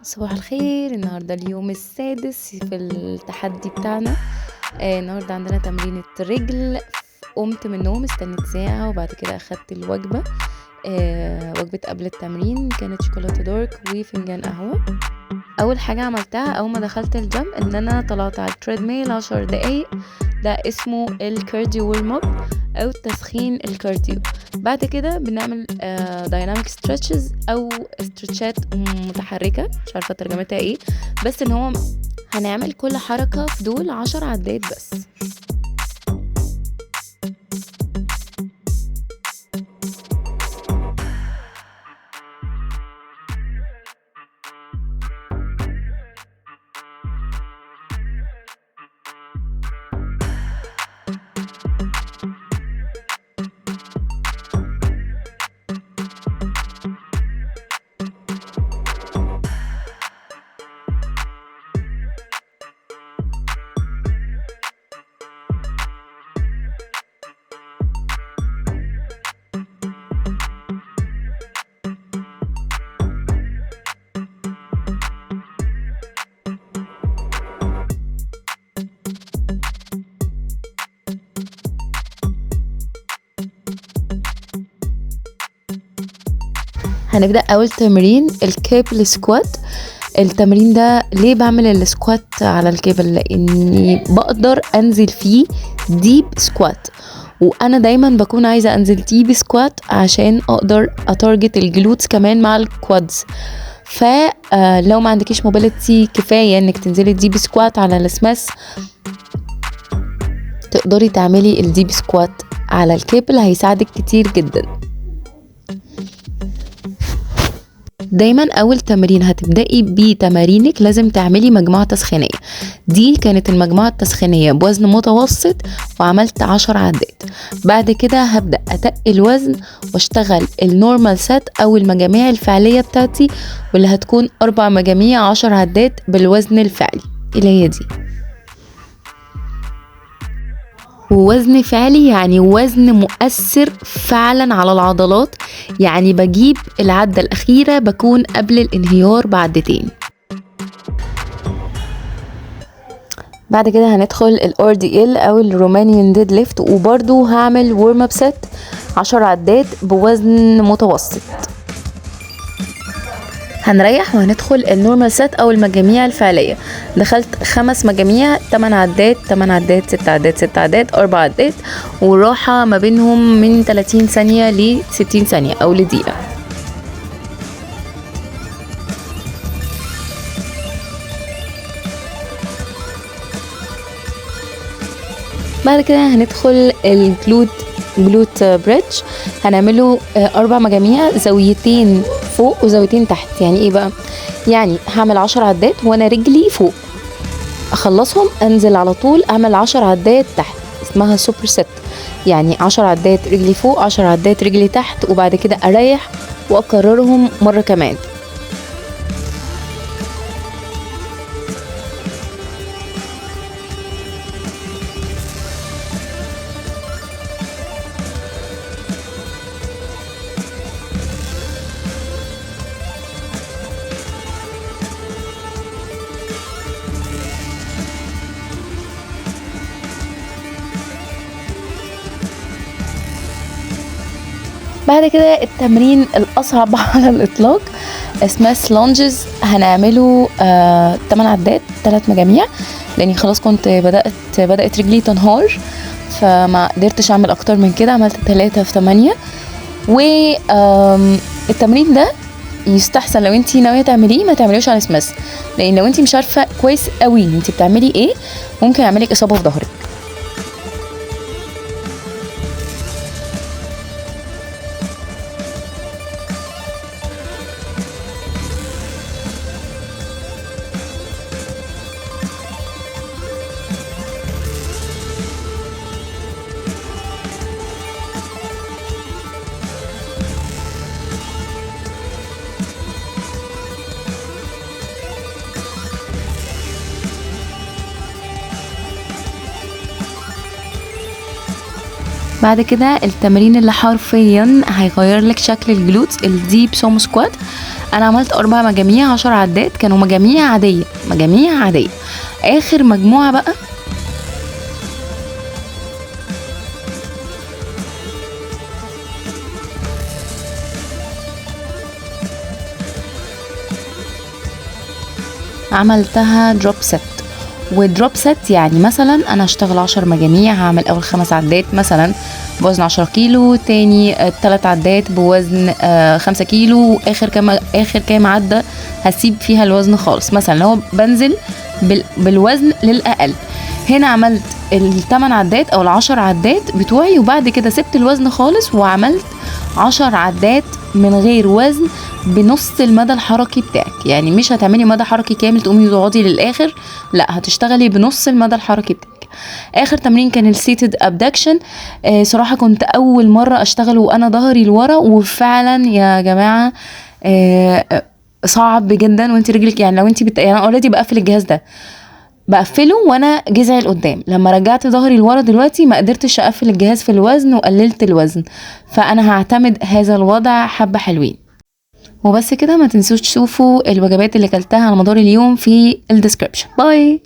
صباح الخير. النهارده اليوم السادس في التحدي بتاعنا. النهارده عندنا تمرينة رجل. قمت من النوم، استنيت ساعة وبعد كده اخدت الوجبة. وجبة قبل التمرين كانت شوكولاتة dark وفنجان قهوة. اول حاجة عملتها اول ما دخلت الجيم ان انا طلعت على ال treadmill 10 دقايق، ده اسمه ال cardio warm up او تسخين ال cardio. بعد كده بنعمل dynamic stretches او stretch ات متحركة، مش عارفة ترجمتها ايه، بس ان هو هنعمل كل حركة في دول 10 عدات بس. هنبدأ أول تمرين ال cable squat. التمرين ده ليه بعمل ال squat على الكيبل؟ لأني بقدر أنزل فيه deep squat، وأنا دايما بكون عايزة أنزل deep squat عشان أقدر أ target ال glutes كمان مع ال quads. فلو ما عندكيش mobility كفاية انك تنزلي deep squat على السماس، تقدري تعملي ال deep squat على الكيبل، هيساعدك كتير جدا. دايما اول تمرين هتبدأي بيه تمارينك لازم تعملي مجموعة تسخينية. دي كانت المجموعة التسخينية بوزن متوسط وعملت 10 عدات. بعد كده هبدأ اتقل وزن واشتغل ال normal set او المجاميع الفعلية بتاعتي، واللي هتكون 4 مجاميع 10 عدات بالوزن الفعلي اللي هي دي. ووزن فعلي يعني وزن مؤثر فعلا على العضلات، يعني بجيب العدة الأخيرة بكون قبل الانهيار بعدتين. بعد كده هندخل ال RDL أو ال Romanian deadlift، وبرضو هعمل warm up set 10 عدات بوزن متوسط. هنريح وهندخل ال normal set او المجاميع الفعلية. دخلت 5 مجاميع، 8 عدات، 8 عدات، 6 عدات، 6 عدات، 4 عدات، والراحة ما بينهم من 30 ثانية ل 60 ثانية او لدقيقه. بعد كده هندخل ال glute bridge، هنعمله 4 مجاميع، زاويتين فوق وزاويتين تحت. يعني ايه بقى؟ يعني هعمل 10 عدات وانا رجلي فوق، اخلصهم انزل على طول اعمل 10 عدات تحت، اسمها super set. يعني 10 عدات رجلي فوق، 10 عدات رجلي تحت، وبعد كده اريح واكررهم مرة كمان. بعد كده التمرين الأصعب على الإطلاق Smith lunges، هنعمله 8 عدات 3 مجاميع، لأني خلاص كنت بدأت رجلي تنهار، فما قدرتش أعمل أكتر من كده، عملت 3 في 8. والتمرين ده يستحسن لو انتي ناوية تعمليه ما تعمليهوش على سماث، لأن لو انتي مش عارفة كويس قوي انتي بتعملي ايه ممكن يعملك إصابة في ظهرك. بعد كده التمرين اللي حرفيا هيغير لك شكل ال glutes، ال deep sumo squat. انا عملت 4 مجاميع 10 عدات، كانوا مجاميع عادية، مجاميع عادية. اخر مجموعة بقى عملتها drop set. و drop set يعني مثلا انا هشتغل 10 مجاميع، هعمل اول 5 عدات مثلا بوزن 10 كيلو، تاني 3 عدات بوزن 5 كيلو، اخر كام عده هسيب فيها الوزن خالص. مثلا لو بنزل بالوزن للاقل، هنا عملت ال8 عدات او ال10 عدات بتوعي، وبعد كده سبت الوزن خالص وعملت 10 عدات من غير وزن بنص المدى الحركي بتاعك. يعني مش هتعملي مدى حركي كامل تقومي تقعدي للاخر، لا هتشتغلي بنص المدى الحركي بتاعك. اخر تمرين كان ال seated abduction. صراحة كنت اول مرة اشتغله وانا ظهري لورا، وفعلا يا جماعة صعب جدا وانت رجلك، يعني لو انت يعني انا already بقفل الجهاز ده، بقفله وانا جذعي لقدام، لما رجعت ظهري لورا دلوقتي ما قدرتش اقفل الجهاز في الوزن وقللت الوزن، فانا هعتمد هذا الوضع حبه حلوين. وبس كده، ما تنسوش تشوفوا الوجبات اللي كلتها على مدار اليوم في ال description. bye.